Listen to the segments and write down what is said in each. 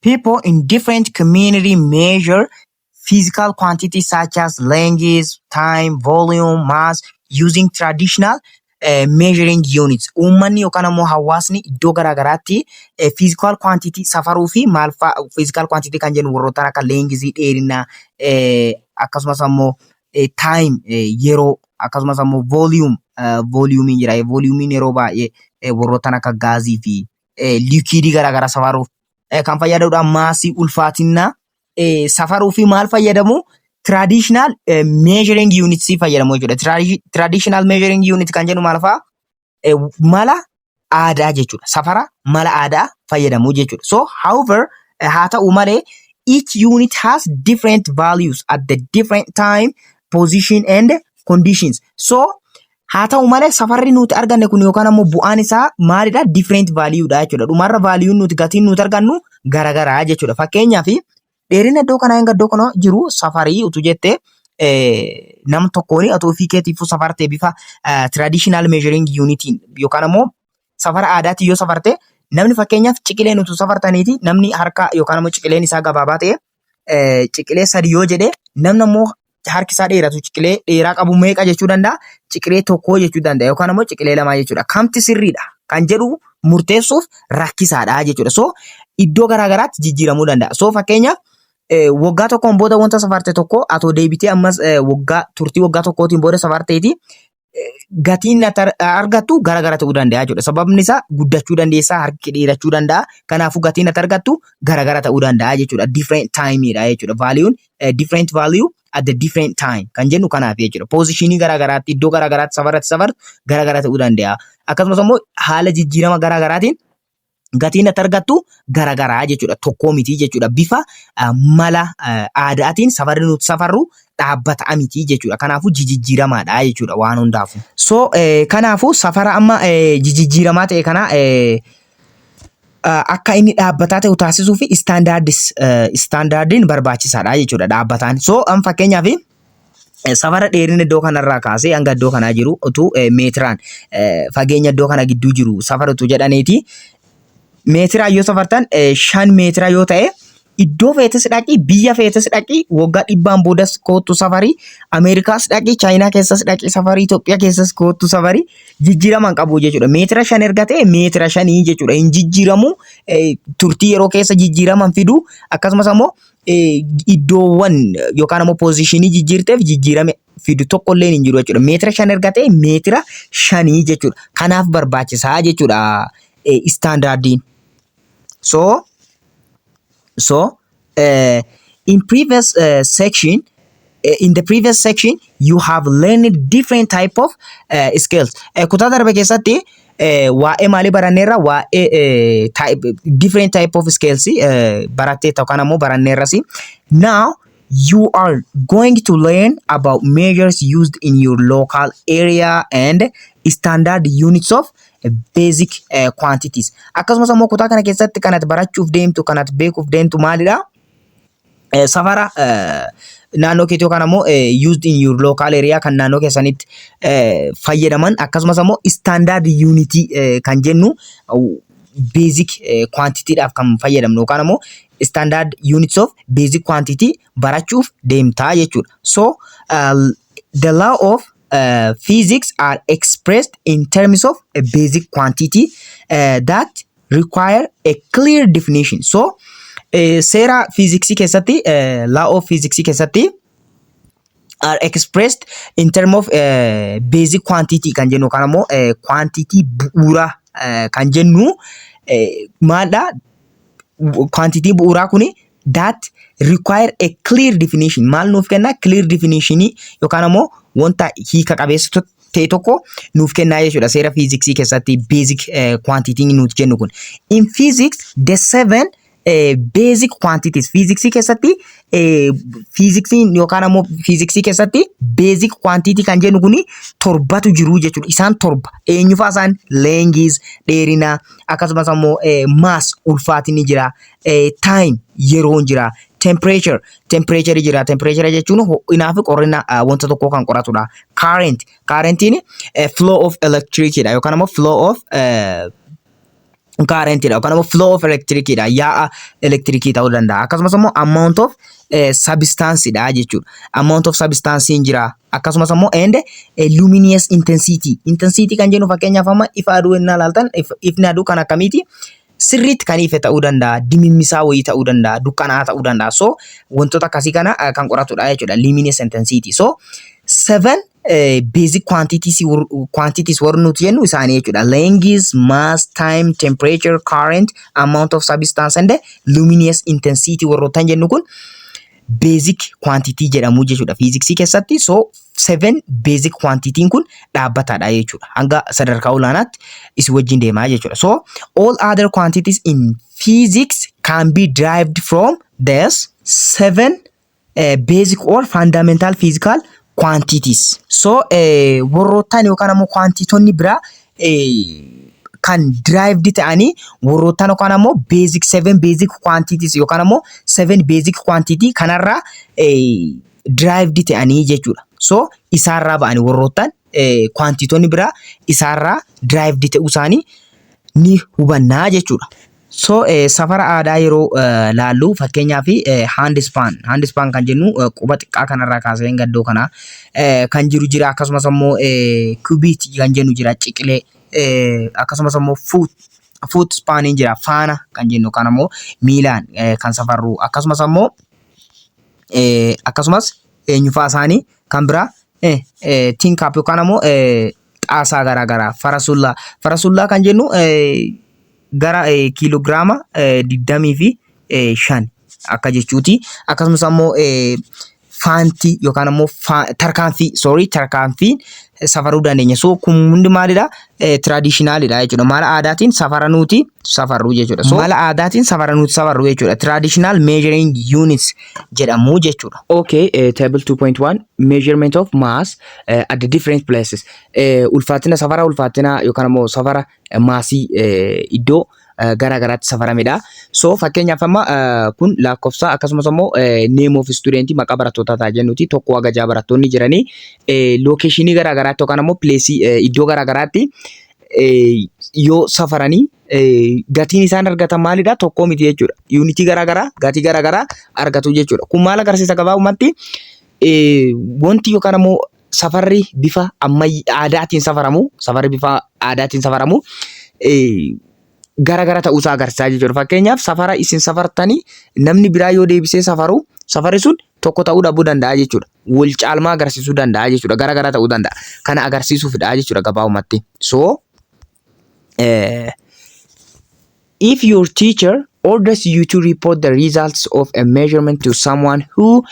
People in different community measure physical quantities such as length, time, volume, mass using traditional measuring units. Uummanni yookaan ammoo hawaasni iddoo garaagaraatti physical quantity safaruu fi maal fa'a, physical quantity kan jennu warroota akka length, dheerinaa, akkasumas ammoo time, yeroo, akkasumas ammoo volume, volume jira. Volume yeroo baay'ee warroota akka gaazii fi liquidii garaagaraa safaruuf kan fayyadudha. Massii, ulfaatinaa safaruu fi maal fayyadamu? Traditional measuring units fayyadamu jechuudha. Traditional measuring unit kan jennu maal fa'a? Mala aadaa jechuudha. Safara mala aadaa fayyadamu jechuudha. So however, haa ta'u malee, each unit has different values at the different time, position and conditions. So haa ta'u malee, safarri nuti arganne kun yookaan ammoo bu'aan isaa maalidha? Different value dha jechuudha. Dhumarra value nuti, gatiin nuti argannu garagaraa jechuudha. Fakkeenyaaf, dheerina iddoo kanaa hanga iddoo kana jiru safarii utuu jettee nam tokkoon atoo ofii keetiifuu safartee, bifa traditional measuring unitiin yookaan ammoo safara aadaatiin yoo safarte, namni fakkeenyaaf ciqileen utuu safartaniiti, namni harka yookaan ammoo ciqileen isaa gabaabaa ta'e ciqilee 3 yoo jedhe, namni ammoo harki isaa dheeratu ciqilee dheeraa qabu meeqa jechuu danda'a? Ciqilee 1 jechuu danda'a yookaan ammoo ciqilee 2 jechuudha. Kamti sirriidha kan jedhu murteessuuf rakkisaadha jechuudha. So iddoo garaagaraatti jijjiiramuu danda'a. So fakkeenyaaf, waggaa tokkoon booda wanta safarte tokko atoo deebitee ammas waggaa turtii waggaa tokkootiin booda safarteeti, gatiin ati argattu garagara ta'uu danda'a jechuudha. Sababni isaa guddachuu dandeessaa, harki dheerachuu danda'a. Kanaafuu gatiin ati argattu garagara ta'uu danda'a jechuudha. Different timeidha jechuudha. Valueun different value at the different time kan jennu kanaaf jechuudha. Positionii garagaraatti, iddoo garagaraatti safarratti safartu garagara ta'uu danda'a. Akkasumas immoo haala jijjiirama garagaraatiin gatiin ati argattu garagaraa jechuudha. Tokkoo miti jechuudha. Bifa mala aadaatiin safarri nuti safarru dhaabbata miti jechuudha. Kanaafuu jijjiiramaadha jechuudha waan hundaafu. So kanaafuu safara amma jijjiiramaa ta'e kana akka inni dhaabbataa ta'u taasisuu fi standardiin barbaachisaadha jechuudha dhaabbataan. So amma fakkeenyaaf, safara dheerina iddoo kanarraa kaasee hanga iddoo kanaa jiru utuu meetiraan fageenya iddoo kana gidduu jiru safaratu jedhaniiti, meetiraan yoo safartan 5 meetira yoo ta'e, iddoo feetes dhaqii, biyya feetes dhaqii, waggaa 100n boodas koottu safarii, Ameerikaas dhaqii, Chaayinaa keessas dhaqii safarii, Itoophiyaa keessas koottu safarii, jijjiirama hin qabu jechuudha. Meetira 5 erga ta'e meetira 5 jechuudha. Hin jijjiiramu, turtii yeroo keessa jijjiirama hin fidu, akkasumas ammoo iddoowwan yookaan ammoo positionii jijjiirteef jijjiirame fidu tokkollee hin jiru jechuudha. Meetira 5 erga ta'e meetira 5 jechuudha. Kanaaf barbaachisaa jechuudha standardiin. So in the previous section you have learned different type of scales. Kutaa darbe keessatti waa'ee maalii baranneerra? Waa'ee different type of scales barattee yookaan ammoo baranneerras. Now you are going to learn about measures used in your local area and standard units of basic quantities. Akkasumas ammoo kutaa kana keessatti kan ati barachuuf deemtu, kan ati beekuuf deemtu maalidha? Safara naannoo keetii yookaan ammoo used in your local area, kan naannoo keessanitti fayyadaman, akkasumas ammoo standard unit kan jennu basic quantityidhaaf kan fayyadamnu yookaan ammoo standard units of basic quantity barachuuf deemtaa jechuudha. So the law of physics are expressed in terms of a basic quantity that require a clear definition. So seera fiiziksii keessatti, law of physics keessatti are expressed in term of basic quantity kan jennu yookaan ammoo quantity bu'uuraa kan jennu maaldha? Quantity bu'uuraa kuni that require a clear definition maal nuuf kenna? Clear definition yookaan ammoo wanta hiika qabeessa ta'e tokko nuuf kennaa jechuudha seera fiiziksii keessatti basic quantity nuti jennu kun. In physics, the seven basic quantities, fiiziksii keessatti, fiiziksiin yookaan ammoo fiiziksii keessatti basic quantity kan jennu kuni torbatu jiru jechuudha. Isaan 7 eenyufaa isaan? Length, dheerina, akkasumas ammoo mass, ulfaatinni jira, time, yeroon jira, temperature, temperature jira. Temperature jechuun ho'inaa fi qorrina wanta tokkoo kan qoratudha. Current, currentiin flow of electricity dha yookaan ammoo flow of Currentidha yookaan immoo flow of electricidha, yaa'a elektirikii ta'uu danda'a. Akkasumas immoo amount of substanceidha jechuudha. Amount of substance jira. Akkasumas immoo and luminous intensity. Intensity kan jennu, fakkeenyaaf amma ifa aduu innaa ilaaltan, ifni aduu kan akkamiiti? Sirriitti kan ife ta'uu danda'a, dimimmisaa wayii ta'uu danda'a, dukkanaa ta'uu danda'a. So wantoota akkasii kana kan qoratudha jechuudha, luminous intensity. So seven basic quantities warri nuti jennu isaanii jechuudha. Length, mass, time, temperature, current, amount of substance and luminous intensity warroottan jennu kun basic quantity jedhamu jechuudha fiiziksii keessatti. So seven basic quantity kun dhaabbataadha jechuudha. Hanga sadarkaa olaanaatti isin wajjin deemaa jechuudha. So all other quantities in physics can be derived from this seven basic or fundamental physical quantities. So warroottan yookaan ammoo quantitonni biraa kan derived ta'anii warroottan yookaan ammoo basic seven basic quantities yookaan ammoo seven basic quantity kanarraa derived ta'anii jechuudha. So isaarraa ba'anii warroottan quantitonni biraa isaarraa derived ta'uu isaanii ni hubannaa jechuudha. So safara aadaa yeroo laallu, fakkeenyaaf hand span. Hand span kan jennu quba xiqqaa kanarraa kaasee hanga iddoo kanaa kan jiru jira. Akkasumas immoo cubit kan jennu jira, ciqilee. Akkasumas immoo foot spaniin jira, faana kan jennu kan ammoo miilaan kan safarru. Akkasumas immoo akkasumas eenyufaa isaanii kan biraa tin cup yookaan ammoo xaasaa garaagaraa, farasullaa. Farasullaa kan jennu gara kiiloogiraama 25 akka jechuuti. Akkasumas ammoo faantii yookaan ammoo tarkaanfii, sorry, tarkaanfiin safaruu dandeenya. So kun hundi maalidha? Traditionalidha jechuudha. Mala aadaatiin safara nuti safarru jechuudha. So mala aadaatiin safara nuti safarru jechuudha. Traditional measuring units jedhamu jechuudha. Okay, table 2.1, measurement of mass at the different places. Ulfaatina, safara ulfaatina yookaan ammoo safara maasii iddoo garaa garaatti safaramedha. So fakkeenyaaf amma kun lakkoofsa, akkasumas immoo name of student, maqaa barattootaa ta'a jennuti, tokko haga ja'a barattoonni jiranii locationii garaa garaatti yookaan ammoo placeii, iddoo garaa garaatti yoo safaranii gatiin isaan argatan maalidha? Tokko miti jechuudha. Unitii garaa garaa, gatii garaa garaa argatu jechuudha. Kun maal agarsiisa gabaabumatti? Wanti yookaan ammoo safarri bifa ammayyaa aadaatiin safaramu, safarri bifa aadaatiin safaramu gara gara ta'uusaa agarsiisaa jechuudha. Fakkeenyaaf safara isin safartanii namni biraa yoo deebisee safaru, safarri sun tokko ta'uu dhabuu danda'a jechuudha. Wal caalmaa agarsiisuu danda'a jechuudha. Gara gara ta'uu danda'a. Kana agarsiisuufidha jechuudha gabaabumatti. So if your teacher orders you to report the results of a measurement to someone who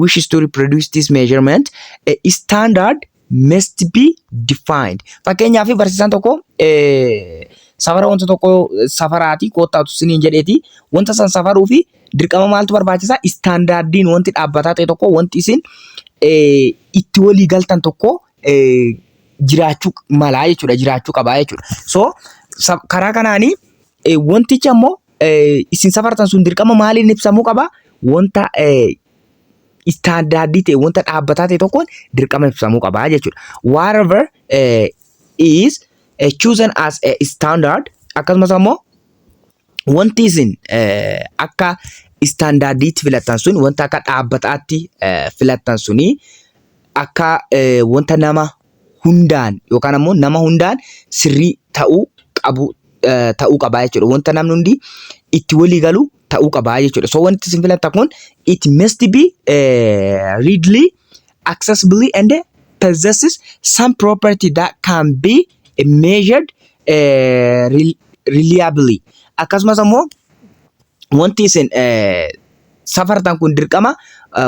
wishes to reproduce this measurement, a standard must be defined. Fakkeenyaaf barsiisaan tokko safara wanta tokko safaraati koottaatu siniin jedheeti, wanta san safaruu fi dirqama maaltu barbaachisa? Standardiin wanti dhaabbataa ta'e tokko, wanti isin itti walii galtan tokko jiraachuu malaa jechuudha, jiraachuu qabaa jechuudha. So karaa kanaanii wantichi ammoo isin safartan sun dirqama maaliin ibsamuu qaba? Wanta standardii ta'e, wanta dhaabbataa ta'e tokkoon dirqama ibsamuu qabaa jechuudha. Whatever is chosen as a standard, akkasumas ammoo wanti isin akka standardiitti filattan sun, wanta akka dhaabbataatti filattan suni akka wanta nama hundaan yookaan ammoo nama hundaan sirrii ta'uu qabu ta'uu qabaa jechuudha. Wanta namni hundi itti walii galu ta'uu qabaa jechuudha. So wanti isin filattan kun it must be readily accessible and possesses some property that can be measured reliably. Akkasumas ammoo wanti isin safartan kun dirqama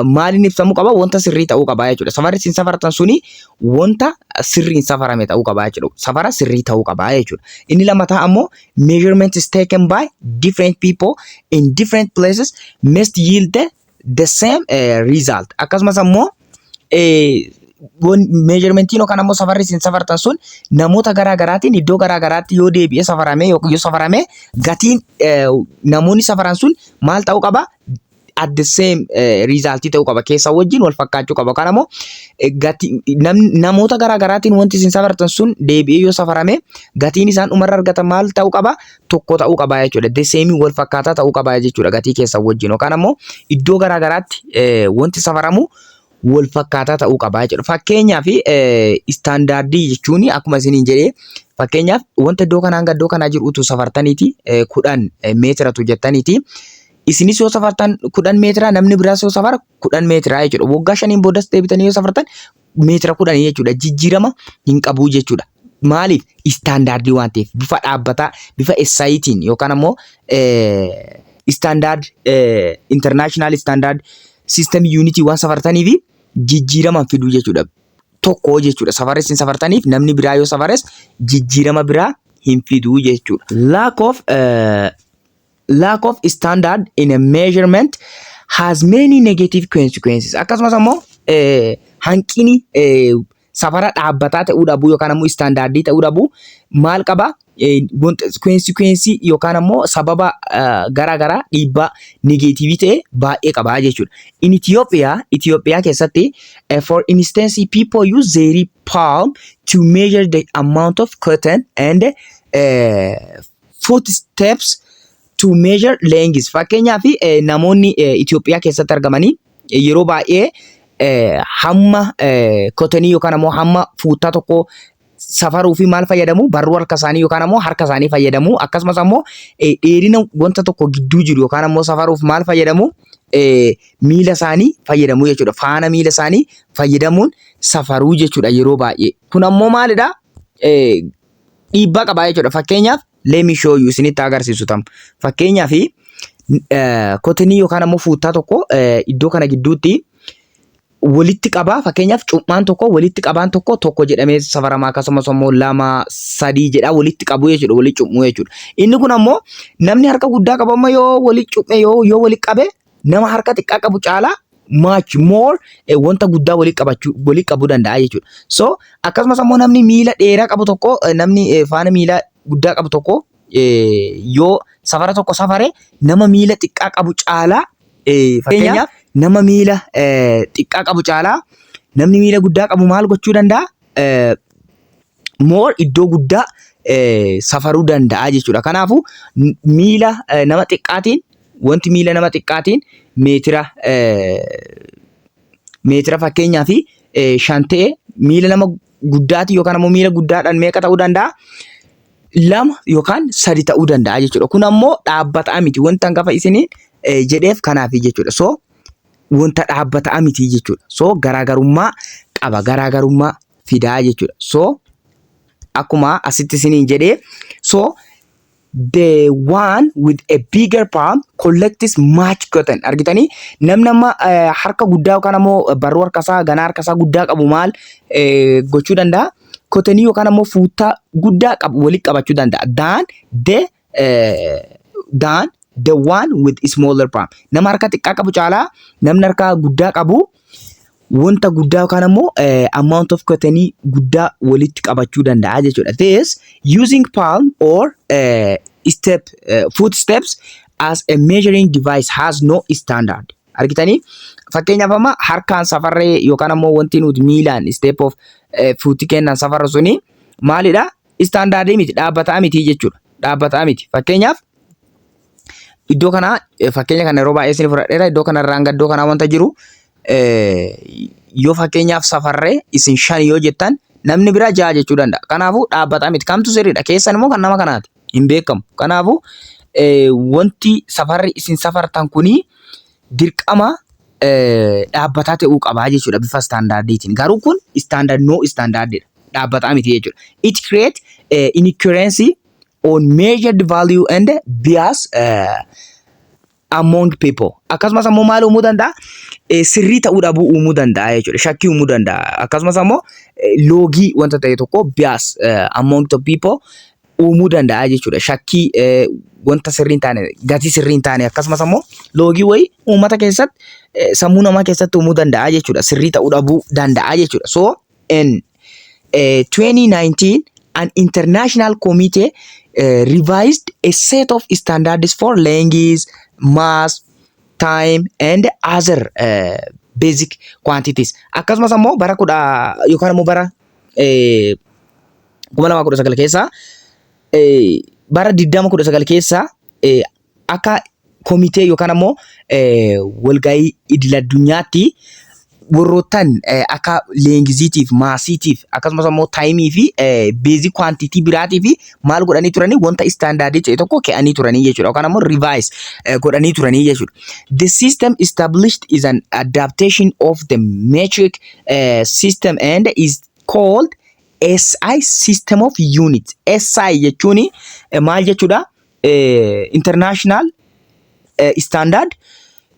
maaliin ibsamuu qaba? Wanta sirrii ta'uu qaba jechuudha. Safarri isin safartan suni wanta sirriin safarame ta'uu qaba jechuudha. Safara sirrii ta'uu qaba jechuudha. Inni lammataa ammoo measurement is taken by different people in different places must yield the same result. Akkasumas ammoo measurementiin yookaan ammoo safarri isin safartan sun namoota garaa garaatiin iddoo garaa garaatti yoo deebi'ee safarame, yoo safarame, gatiin namoonni safaran sun maal ta'uu qaba? at the same result ta'uu qaba. Keessa wajjin wal fakkaachuu qaba. Yookaan ammoo gatii namoota garaa garaatiin wanti isin safartan sun deebi'ee yoo safarame, gatiin isaan dhumarra argatan maal ta'uu qaba? Tokko ta'uu qaba jechuudha. The same, wal fakkaataa ta'uu qaba jechuudha gatii keessa wajjin. Yookaan ammoo iddoo garaa garaatti wanti safaramu wal fakkaataa ta'uu qaba jechuudha. Fakkeenyaaf, istaandaardii jechuun akkuma isiniin jedhee, fakkeenyaaf wanta iddoo kanaa hanga iddoo kanaa jiru utuu safartaniiti 10 meetiratu jettaniiti. Isinis yoo safartan 10 meetira, namni biraas yoo safara 10 meetira jechuudha. Waggaa 5n boodas deebitanii yoo safartan meetira 10 jechuudha. Jijjiirama hin qabu jechuudha. Maaliif? Istaandaardii waan ta'eef, bifa dhaabbataa, bifa SI'tiin yookaan ammoo standard, international standard system unit waan safartaniif jijjiirama fiduu jechuudha. Tokko jechuudha. Safarri isin safartaniif namni biraa yoo safares jijjiirama biraa hin fiduu jechuudha. Lack of standard in a measurement has many negative consequences. Akkasumas ammoo hanqini safara dhaabbataa ta'uu dhabuu yookaan ammoo istaandaardii ta'uu dhabuu maal qaba? Consequence yookaan ammoo sababa garaa garaa, dhiibbaa negative ta'e baay'ee qaba jechuudha. In Ethiopia, Itoophiyaa keessatti, for instance, people use their palm to measure the amount of cotton and footsteps to measure length. Fakkeenyaaf, namoonni Itoophiyaa keessatti argamanii yeroo baay'ee hamma cottonii yookaan ammoo hamma fuuttaa tokko safaruu fi maal fayyadamu? Barruu harka isaanii yookaan ammoo harka isaanii fayyadamu. Akkasumas ammoo dheerina wanta tokko gidduu jiru yookaan ammoo safaruuf maal fayyadamu? Miila isaanii fayyadamu jechuudha. Faana miila isaanii fayyadamuun safaruu jechuudha yeroo baay'ee. Kun ammoo maalidha? Dhiibbaa qabaa jechuudha. Fakkeenyaaf, let me show you, isinitti agarsiisu tam. Fakkeenyaaf, cottonii yookaan ammoo fuuttaa tokko iddoo kana gidduutti walitti qabaa, fakkeenyaaf cuuphaan tokko, walitti qabaan tokko tokko jedhamee safarama. Akkasumas immoo lama, sadii jedha, walitti qabu jechuudha, walitti cuphuu jechuudha. Inni kun ammoo namni harka guddaa qabu amma yoo walitti cuphe, yoo walitti qabe, nama harka xiqqaa qabu caalaa much more wanta guddaa walitti qabachuu, walitti qabuu danda'a jechuudha. So akkasumas ammoo namni miila dheeraa qabu tokko, namni faana miila guddaa qabu tokko yoo safara tokko safare, nama miila xiqqaa qabu caalaa, fakkeenyaaf nama miila xiqqaa qabu caalaa namni miila guddaa qabu maal gochuu danda'a? More iddoo guddaa safaruu danda'a jechuudha. Kanaafuu miila nama xiqqaatiin, wanti miila nama xiqqaatiin meetira fakkeenyaa fi 5 ta'e, miila nama guddaatiin yookaan ammoo miila guddaadhaan meeqa ta'uu danda'a? Lama yookaan sadi ta'uu danda'a jechuudha. Kun ammoo dhaabbataa miti. Wanta hangafa isiniin jedheef kanaafi jechuudha. So wanta dhaabbataa miti jechuudha. So garaagarummaa qaba. Garaagarummaa fidaa jechuudha. So akkuma asitti isiniin jedhee, so the one with a bigger palm collects much cotton. Argitanii, namni amma harka guddaa yookaan ammoo barruu harka isaa, ganaa harka isaa guddaa qabu maal gochuu danda'a? Cottonii yookaan ammoo fuuttaa guddaa qabu walitti qabachuu danda'a. Than the one with smaller palm. Nama harka xiqqaa qabu caalaa namni harka guddaa qabu wanta guddaa yookaan ammoo amount of cottonii guddaa walitti qabachuu danda'a jechuudha. This using palm or step footsteps as a measuring device has no standard. Argitanii, fakkeenyaaf amma harkaan safarree yookaan ammoo wanti nuti miilaan step of foot kennan safarru suni maalidha? Istaandaardii miti, dhaabbataa miti jechuudha. Dhaabbataa miti. Fakkeenyaaf iddoo kana, fakkeenya kana yeroo baay'ee isin fudhadheera, iddoo kanarraa hanga iddoo kanaa wanta jiru yoo fakkeenyaaf safarree, isin 5 yoo jettan, namni biraa 6 jechuu danda'a. Kanaafuu dhaabbataa miti. Kamtu sirriidha? Keessan immoo kan nama kanaati. Hin beekamu. Kanaafuu wanti safarri isin safartan kuni dirqama dhaabbataa ta'uu qabaa jechuudha bifa istaandaardiitiin. Garuu kun standard, no standardidha. Dhaabbataa miti jechuudha. It create inaccuracy on measured value and bias among people. Akkasumas ammoo maal uumuu danda'a? Sirrii ta'uu dhabuu uumuu danda'a jechuudha. Shakkii uumuu danda'a. Akkasumas ammoo loogii wanta ta'e tokko, bias among the people uumuu danda'a jechuudha. Shakkii, wanta sirrii hin taane, gatii sirrii hin taane, akkasumas ammoo loogii wayii uummata keessatti, sammuu namaa keessatti uumuu danda'a jechuudha. Sirrii ta'uu dhabuu danda'a jechuudha. So in 2019 an international committee revised a set of standards for length, mass, time and other basic quantities. Akkasumas ammoo bara kudha yookaan ammoo bara 2019 keessa, bara 2019 keessa akka komitee yookaan ammoo walgahii idil addunyaatti warroottan akka lengthiitiif, massiitiif, akkasumas ammoo timeii fi basic quantity biraatii fi maal godhanii turanii? Wanta standardii ta'e tokko ke'anii turanii jechuudha yookaan ammoo revise godhanii turanii jechuudha. The system established is an adaptation of the metric system and is called SI system of units. SI jechuun maal jechuudha? International Standard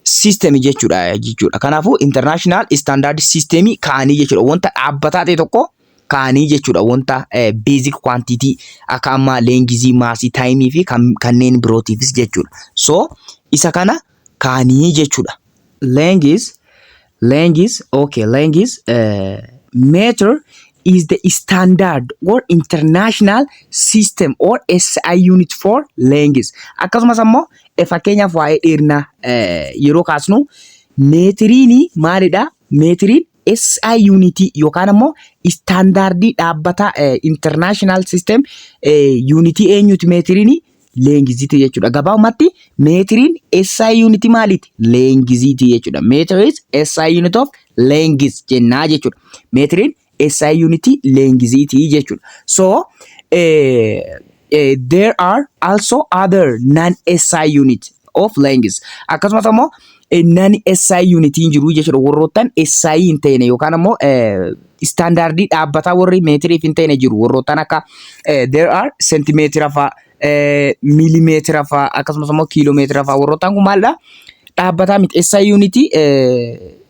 System jechuudha. Kanaafuu International Standard System kaa'anii jechuudha. Wanta dhaabbataa ta'e tokko kaa'anii jechuudha. Wanta basic quantity akka ammaa lengthii, massii, timeii fi kanneen birootiifis jechuudha. So isa kana kaa'anii jechuudha. Length, okay, length meter is the standard or international system or SI unit for length. Akkasumas ammoo fakkeenyaaf waa'ee dheerinaa yeroo kaasnu meetiriin maalidha? Meetiriin SI unit yookaan ammoo standardii dhaabbata international system unitii eenyuti meetiriin? Lengthiiti jechuudha. Gabaabumatti meetiriin SI unit maaliiti? Lengthiiti jechuudha. Meter is SI unit of length jennaa jechuudha. Meetiriin SI unit lengthiiti jechuudha. So there are also other non-SI unit of length. Akkasumas ammoo non SI unit hin jiru jechuudha. Warroottan SI hin ta'ine yookaan ammoo standardii dhaabbataa warri meetiriif hin ta'ine jiru. Warroottan akka there are seentimeetira fa'a, miilimeetira fa'a, akkasumas ammoo kiiloomeetira fa'a. Warroottan kun maalidha? Dhaabbataa miti. SI unit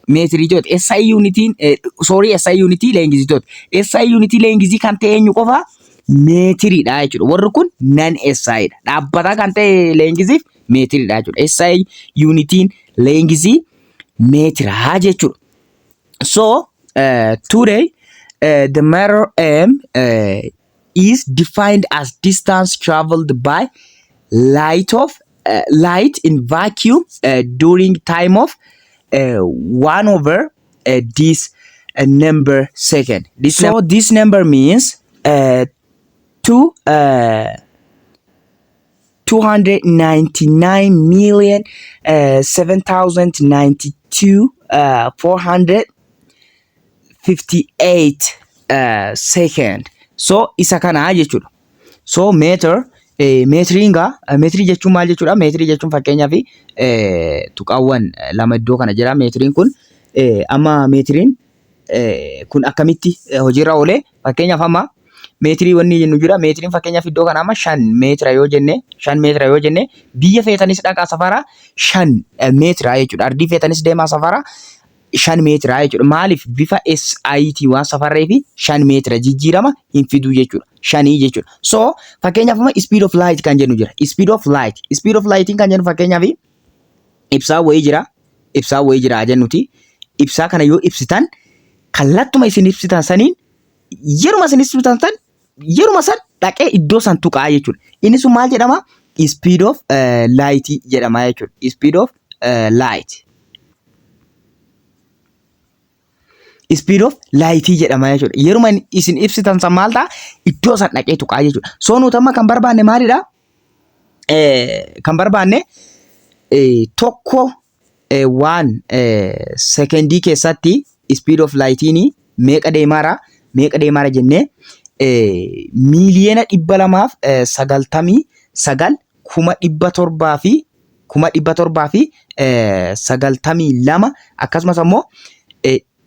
meetirii tooti. SI unitiin, sorry, SI unitii lengthii tooti. SI unitii lengthii kan ta'e eenyu qofa? Meetiriidha jechuudha. Warri kun non SI dha. Dhaabbataa kan ta'e lengthiif meetiriidha jechuudha. SI unitiin lengthii meetiraa jechuudha. So today the meter M is defined as distance traveled by light in vacuum during time of 1 over this number second. So this number means 299 million 7,092 458 second. So isa kana jechuudha. So meter, meetiriin gaa meetirii jechuun maal jechuudha? Meetirii jechuun fakkeenyaaf tuqaawwan lama iddoo kana jira. Meetiriin kun amma meetiriin kun akkamitti hojiirra oolee? Fakkeenyaaf amma meetirii wanni jennu jira. Meetiriin fakkeenyaaf iddoo kana amma 5 meetira yoo jenne, 5 meetira yoo jenne, biyya feetanis dhaqaa safara, 5 meetira jechuudha. Ardii feetanis deemaa safara, 5 meetira jechuudha. Maaliif? Bifa SIT waan safarree fi 5 meetira jijjiirama hin fiduu jechuudha. Shanii jechuudha. So fakkeenyaaf amma speed of light kan jennu jira. Speed of light. Speed of light kan jennu fakkeenyaaf ibsaa wayii jira. Ibsaa wayii jira jennuti. Ibsaa kana yoo ibsitan kallattuma isin ibsitan saniin, yeruma isin ibsitan san, yeruma san dhaqee iddoo san tuqaa jechuudha. Inni sun maal jedhama? Speed of light jedhama jechuudha. Speed of light. Speed of light jedhama jechuudha. Yeruma isin ibsitan san maal ta'a? Iddoo san dhaqee tuqaa jechuudha. So nuti amma kan barbaanne maalidha? Kan barbaanne tokko waan sekendii keessatti speed of lightiin meeqa deemaara, meeqa deemaara jennee 299,700 792,000 akkasumas ammoo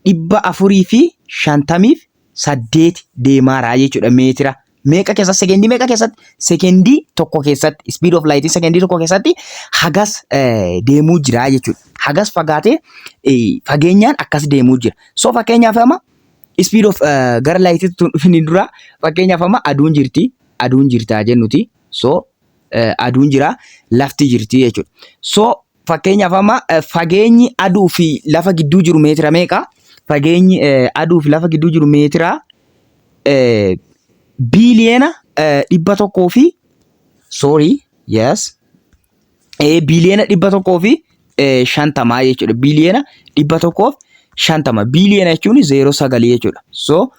458 deemaara jechuudha meetira. Meeqa keessatti? Sekendii meeqa keessatti? Sekendii tokko keessatti speed of light sekendii tokko keessatti hagas deemuu jira jechuudha. Hagas fagaatee fageenyaan akkas deemuu jira. So fakkeenyaaf amma speed of gara lightitti tun dhufin dura fakkeenyaaf amma aduun jirti, aduun jirtaa jennuti. So aduun jira, lafti jirti jechuudha. So fakkeenyaaf amma fageenyi aduu fi lafa gidduu jiru meetira meeqa? Fageenyi aduu fi lafa gidduu jiru meetira biiliyeena 100 fi, sorry, yes, biiliyeena 100 fi 150 jechuudha. Biiliyoona 150. Biiliyoona jechuun 0.9 jechuudha. So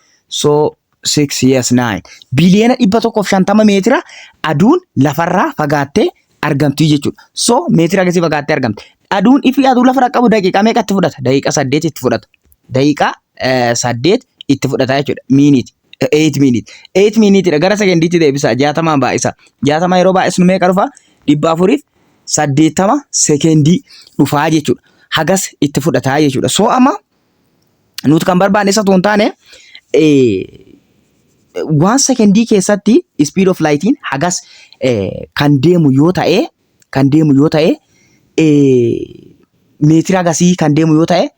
6, yes, 9. Biiliyoona 150 meetira aduun lafarraa fagaattee argamti jechuudha. So meetira akkasii fagaattee argamti. Aduun ifi aduu lafarraa qabu daqiiqaa meeqa itti fudhata? Daqiiqaa 8 itti fudhata. Daqiiqaa 8 itti fudhata jechuudha. Minute. 8 minute. 8 minute gara sekendiitti deebisa. 60n baay'isa. 60 yeroo baay'isnu meeqa dhufa? 480 sekendii dhufaa jechuudha. Hagas itti fudhataa jechuudha. So amma nuti kan barbaanne isa otoo hin taane, waan sekendii keessatti speed of lightiin hagas kan deemu yoo ta'e, meetira hagasii kan deemu yoo ta'e,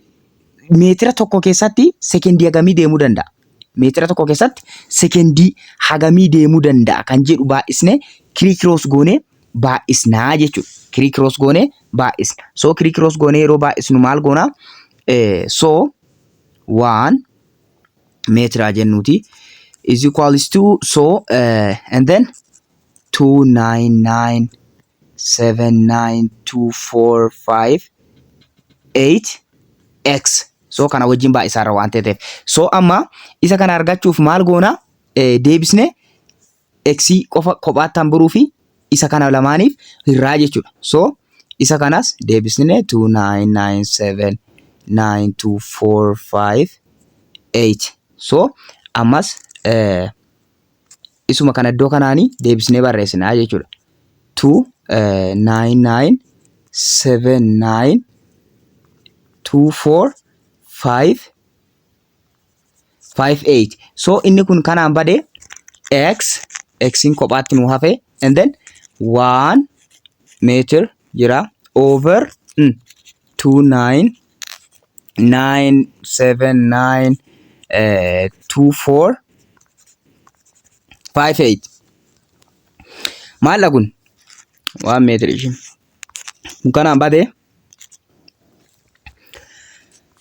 meetira tokko keessatti sekendii hagamii deemuu danda'a? Meetira tokko keessatti sekendii hagamii deemuu danda'a kan jedhu baay'isne, criss cross goonee baay'isnaa jechuudha. Criss cross goonee baay'isna. So criss cross goonee yeroo baay'isnu maal goonaa? So 1 meetira jennuuti is equals to, so and then 299 7 9 2 4 5 8 x. So kana wajjin baay'isaarra waan ta'eef. So amma isa kana argachuuf maal goona? Deebisne x qofa kophaatti hambiruu fi isa kana lamaaniif hirraa jechuudha. So isa kanas deebisne 299 7 9 2 4 5 8. So ammas isuma kana iddoo kanaanii deebisnee barreessinaa jechuudha. 2 9 9 7 9 2 4 5 5 8. So inni kun kanaan bade, x xin kophaatti nu hafe, and then 1 meter jira over 2 9 9 7 9 2 4 5 8. Maal kun? 1 meter ishee kun kanaan bade,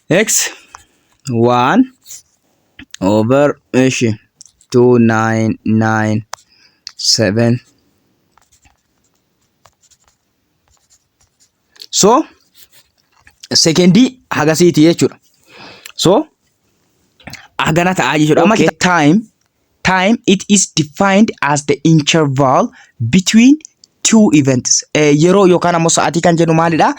x 1 over ishi 2 9 9 7. So sekendii hagasiiti jechuudha. So hagana ta'aa jechuudha. Amma time, it is defined as the interval between two events. Yeroo yookaan ammoo sa'aatii kan jennu maalidha?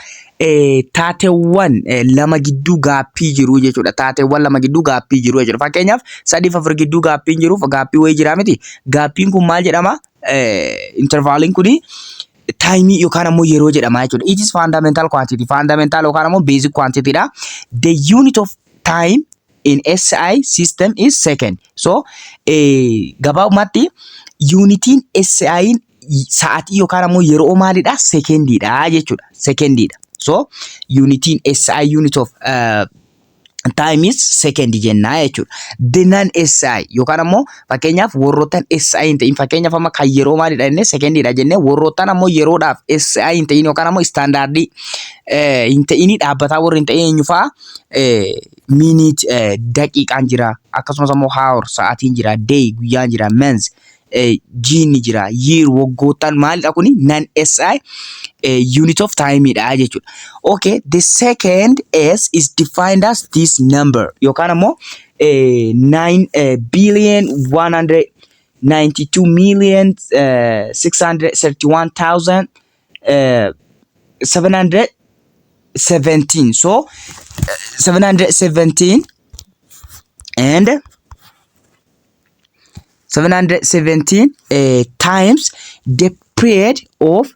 Taateewwan lama gidduu gapii jiru jechuudha. Taateewwan lama gidduu gapii jiru jechuudha. Fakkeenyaaf, sadiif afur gidduu gapiin jiru, gapii wayii jira miti. Gapiin kun maal jedhama? Intervaliin kuni timeii yookaan ammoo yeroo jedhama jechuudha. It is fundamental quantity. Fundamental yookaan ammoo basic quantity dha. The unit of time in SI system is second. So gabaabumatti unitiin SI sa'aatii yookaan ammoo yeroo maalidha? Sekendiidha jechuudha. Sekendiidha. So unitiin SI unit of time is second jennaa jechuudha. The non SI yookaan ammoo fakkeenyaaf warroottan SI hin ta'in, fakkeenyaaf amma kan yeroo maalidha jennee, sekendiidha jennee, warroottan ammoo yeroodhaaf SI hin ta'in yookaan ammoo standardii hin ta'in, dhaabbataa warri hin ta'in eenyu fa'a? Minute, daqiiqaan jira, akkasumas ammoo hour, sa'aatiin jira, day, guyyaan jira, month, jiinni jira, year, waggoottan maalidha kuni? Non SI unit of time dha jechuudha. Okay, the second S is defined as this number yookaan ammoo 9 billion 192 million 631,000 717. So 717 and 717 times the period of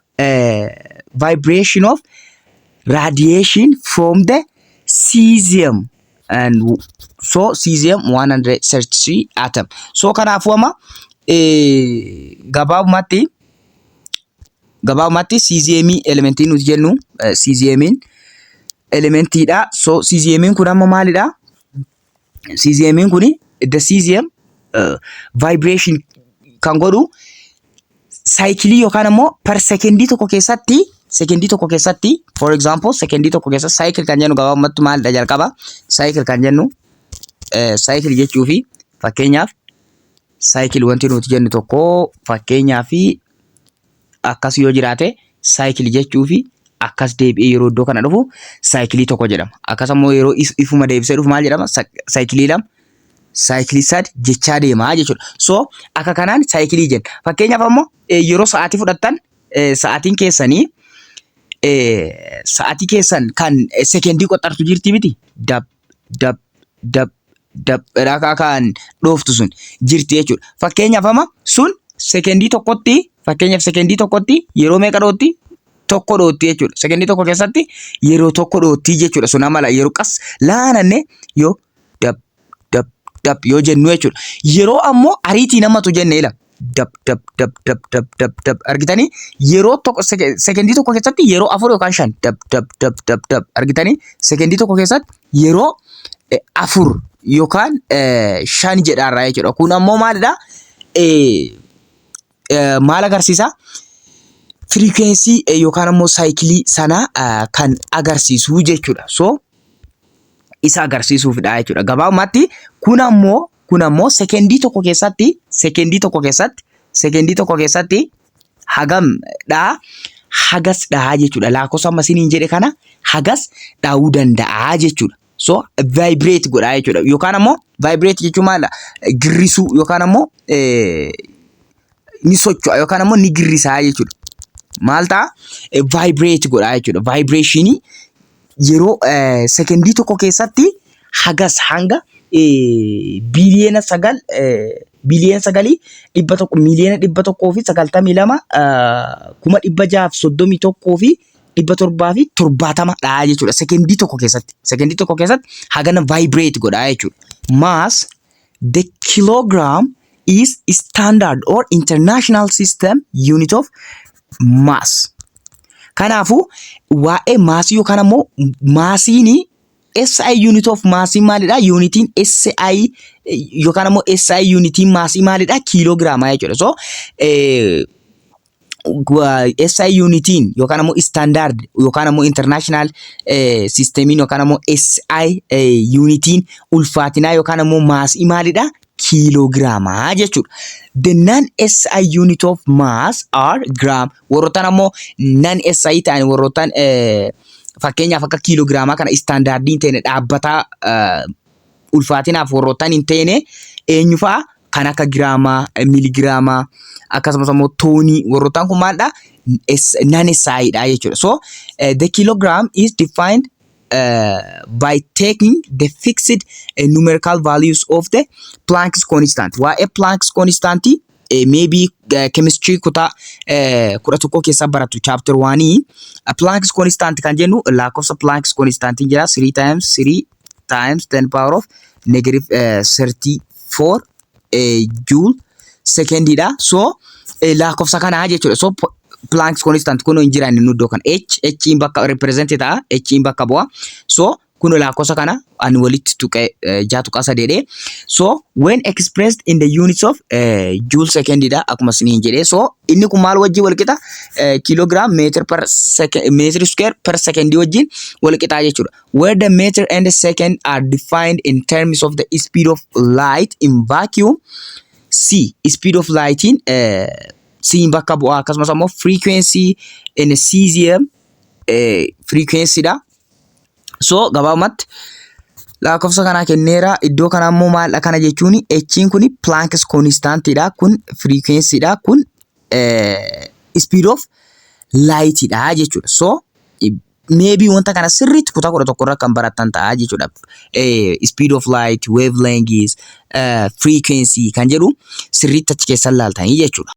vibration of radiation from the cesium, and so cesium 133 atom. So kanaafuu amma gabaabumatti cesiumii elementii nuti jennu, cesiumiin elementiidha. So cesiumiin kun amma maalidha? Cesiumiin kuni, the cesium vibration kan godhu cycleii yookaan ammoo per sekendii tokko keessatti, for example, sekendii tokko keessatti, cycle kan jennu gabaabumatti maalidha jalqaba? Cycle kan jennu, cycle jechuu fi fakkeenyaaf cycle wanti nuti jennu tokko, fakkeenyaaf akkas yoo jiraate, cycle jechuu fi Akkas deebi'ee yeroo iddoo kana dhufu cycle tokko jedhama. Akkasumas yeroo ifuma deebisee dhufu maal jedhama? Cycle lama, cycle sadi jechaa deemaa jechuudha. So akka kanaan cycle jenna. Fakkeenyaaf ammoo yeroo sa'aatii fudhattan, sa'aatiin keessanii, sa'aatii keessan kan sekendii qoxxartu jirti miti? Dab dab dab dab jedhaa kan dhooftu sun jirti jechuudha. Fakkeenyaaf amma sun sekendii tokkotti, fakkeenyaaf sekendii tokkotti yeroo meeqa dhootti? Tokko dhootti jechuudha. Sekendii tokko keessatti yeroo tokko dhootti jechuudha. Sun amala yeroo qas laananne yoo dab dab dab yoo jennu jechuudha. Yeroo ammoo ariitii namatu jenne ila dab dab dab dab dab dab dab argitanii, yeroo tokko, sekendii tokko keessatti yeroo afur yookaan shan dab dab dab dab dab argitanii, sekendii tokko keessatti yeroo afur yookaan shan jedhaarraa jechuudha. Kun ammoo maalidha? Maal agarsiisa? Frequency yookaan ammoo cycle sana kan agarsiisu jechuudha. So isa agarsiisuufidha jechuudha. Gabaabumatti kun ammoo sekendii tokko keessatti hagam dhaa, hagas dhaa jechuudha. Lakkoofsa amma isiniin jedhe kana hagas dhaa'uu danda'a jechuudha. So vibrate godhaa jechuudha. Yookaan ammoo vibrate jechuun maal? Girrisuu yookaan ammoo ni socho'a yookaan ammoo ni girrisaa jechuudha. Maal ta'a? Vibrate godhaa jechuudha. Vibrationii yeroo sekendii tokko keessatti hagas hanga 9 biliyoona, 9 biliyoona 100 192 631,770 dha jechuudha. Sekendii tokko keessatti. Sekendii tokko keessatti hagana vibrate godhaa jechuudha. Mass: the kilogram is standard or international system unit of mass. Kanaafuu waa'ee mass yookaan ammoo massiin, SI unit of mass maalidha? Unitiin SI yookaan ammoo SI unitiin mass maalidha? Kiiloogiraamaa jechuudha. So SI unitiin yookaan ammoo standard yookaan ammoo international systemiin yookaan ammoo SI unitiin ulfaatinaa yookaan ammoo mass maalidha? Kiiloogiraamaa jechuudha. The non-SI unit of mass are gram. Warroottan ammoo non-SI ta'an, warroottan fakkeenyaaf akka kiiloogiraamaa kana standardii hin ta'ine, dhaabbataa ulfaatinaaf warroottan hin ta'ine eenyu fa'a? Kan akka giraamaa, miiligiraamaa, akkasumas ammoo toonii, warroottan kun maalidha? Non-SI dha jechuudha. So the kilogram is defined by taking the fixed numerical values of the Planck's constant. Waa'ee Planck's constant maybe chemistry kutaa 11 keessa baratu, chapter 1. Planck's constant kan jennu, lakkoofsa Planck's constant jira, 3 times 3 times 10 power of negative 34 joule secondiidha. So lakkoofsa kanaa jechuudha. So Planck's constant kun hin jiran inni iddoo kana h h bakka represent ta'a, h bakka bu'a. So kun lakkoofsa kana ani walitti tuqee 6.3dha. So when expressed in the units of joule secondidha akkuma isiniin jedhee. So inni kun maal wajjin wal qixa? Kilogram meter per second, meter square per second wajjin wal qixa jechuudha. Where the meter and the second are defined in terms of the speed of light in vacuum, c speed of light in c bakka bu'aa, akkasumas ammoo frequency in cesium frequency dha. So gabaabumatti lakkoofsa kanaa kenneera. Iddoo kana ammoo maal kana jechuun, h'n kun Planck's constant dha. Kun frequency dha. Kun speed of light dha jechuudha. So maybe wanta kana sirriitti kutaa 11 irra kan barattan ta'a jechuudha. Speed of light, wavelengths, frequency kan jedhu sirriitti achi keessa ilaaltanii jechuudha.